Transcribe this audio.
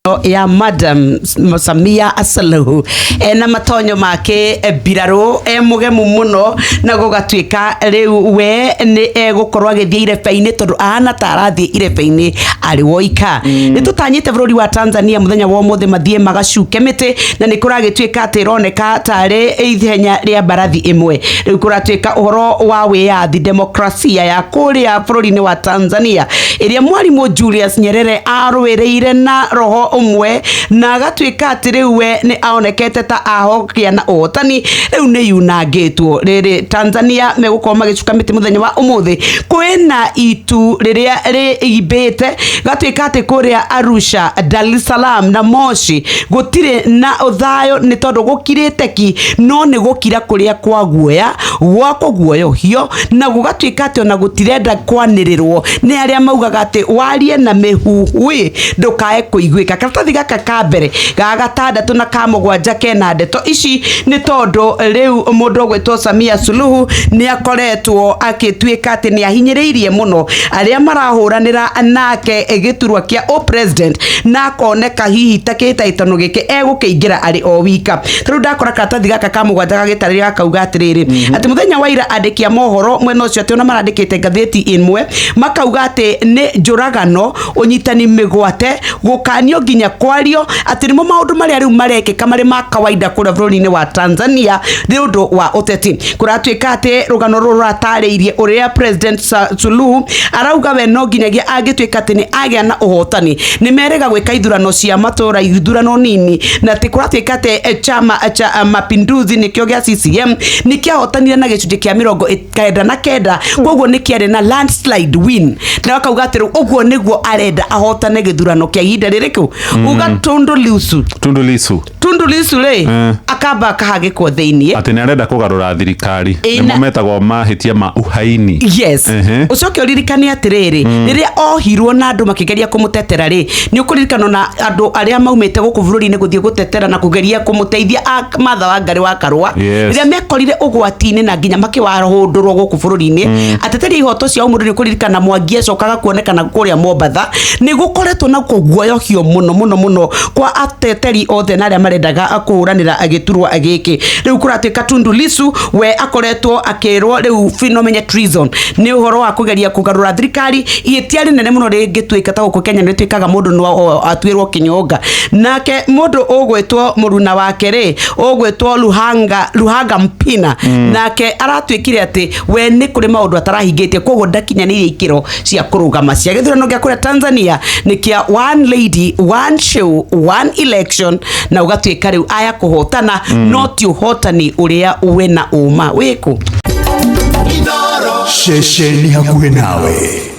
Ya Madam Samia Suluhu ena matonyo make mbirarũ, e mũgemu mũno, na gũgatuĩka rĩu we nĩ egũkorwo agĩthiĩ irebe-inĩ, tondũ ahana ta arathiĩ irebe-inĩ arĩ woika. Nĩ tũtanyĩte bũrũri wa Tanzania mũthenya wa ũmũthĩ mathiĩ magacuke mĩtĩ, na nĩ kũragĩtuĩka atĩ ĩroneka tarĩ ihenya rĩa mbarathi ĩmwe. Rĩu kũratuĩka ũhoro wa wĩyathi, demokrasia ya kũrĩa bũrũri-inĩ wa Tanzania, ĩrĩa mwarimũ Julius Nyerere arũĩrĩire na roho ũmwe, na agatuĩka atĩ rĩu we nĩ aonekete ta ahogĩa na ũhotani, rĩu nĩ yunangĩtwo. Rĩrĩ Tanzania megũkorwo magĩcuka mĩtĩ mũthenya wa ũmũthĩ. Kwĩna itu rĩrĩa rĩimbĩte, gatuĩka atĩ kũrĩa Arusha, Dar es Salaam na Moshi gũtirĩ na ũthayũ, nĩ tondũ gũkirĩte ki, no nĩ gũkira kũrĩa kwa guoya, gwa kũguoyohio, na gũgatuĩka atĩ ona gũtirenda kwanĩrĩrwo nĩ arĩa maugaga atĩ warie na mĩhuhu ndũkae kũiguĩka. Karatathi gaka ka mbere, ga gatandatũ na ka mũgwanja kena ndeto ici, nĩ tondũ rĩu mũndũ ũgwĩtwo Samia Suluhu nĩ akoretwo agĩtuĩka atĩ nĩ ahinyĩrĩirie mũno arĩa marahũranĩra nake gĩturwa kĩa president, na akoneka hihi ta kĩhĩtahĩtano gĩkĩ egũkĩingĩra arĩ o wika. Rĩu ndakora karatathi gaka ka mũgwanja gagĩtarĩria, gakauga atĩrĩrĩ, atĩ mũthenya wa ira andĩki a mohoro mwena ũcio, atĩ ona marandĩkĩte ngathĩti ĩmwe makauga atĩ nĩ njũragano, ũnyitani mĩgwate, gũkanio nginya kwario, atĩ nĩmo maũndũ marĩa rĩu marekĩka marĩ ma kawaida kũrĩa bũrũri-inĩ wa Tanzania nĩ ũndũ wa ũteti. Kũratuĩka atĩ rũgano rũrũ rũratarĩirie ũrĩa President Suluhu arauga we no nginyagia angĩtuĩka atĩ nĩ agĩa na ũhotani, nĩ merĩga gwĩka ithurano cia matũra, ithurano nini, na atĩ kũratuĩka atĩ chama cha Mapinduzi, nĩkĩo gĩa CCM, nĩ kĩahotanire na gĩcunjĩ kĩa 99, koguo nĩ kĩarĩ na landslide win, na akauga atĩ rĩu ũguo nĩguo arenda ahotane gĩthurano kĩa ihinda rĩrĩkũ. Uga Tundu Lissu. Tundu Lissu. Tundu Lissu rĩ, akamba akahagĩkwo thĩiniĩ. Atĩ nĩ arenda kũgarũra thirikari. Ĩ, nĩmo metagwo mahĩtia ma uhaini. Yes. Ũcoke ũririkane atĩrĩrĩ, rĩrĩa ohirwo na andũ makĩgeria kũmũtetera rĩ, nĩ ũkũririkana na andũ arĩa maumĩte gũkũ bũrũri-inĩ gũthiĩ gũtetera na kũgeria kũmũteithia Martha Wangari wa Karũa, rĩrĩa mekorire ũgwati-inĩ na nginya makĩwahũndũrwo gũkũ bũrũri-inĩ, ateteri a ihoto cia ũmũndũ, nĩ ũkũririkana Mwangi acokaga kuonekana kũrĩa Mombatha. Nĩ gũkoretwo na kũguoyohio mũno mũno mũno kwa ateteri othe na arĩa marendaga kũhũranĩra gĩturwa gĩkĩ. Rĩu kũratuĩka Tundu Lissu we akoretwo akĩrwo rĩu phenomenal treason, nĩ ũhoro wa kũgeria kũgarũra thirikari, ihĩtia rĩnene mũno rĩngĩtuĩka ta gũkũ Kenya nĩ rĩtuĩkaga mũndũ no atuĩrwo kĩnyonga. Nake mũndũ ũgwĩtwo mũruna wake rĩ, ũgwĩtwo Luhanga Mpina, nake aratuĩkire atĩ we nĩ kũrĩ maũndũ atarahingĩtie, koguo ndakinyanĩirie ikĩro cia kũrũgama cia gĩthurano gĩa kũrĩa Tanzania, nĩ kĩa one lady, one show, one election, na ũgatuĩka rĩu aya kũhotana, no ti ũhotani ũrĩa wĩna ũma wĩkũ. Ceceni hakuhĩ nawe.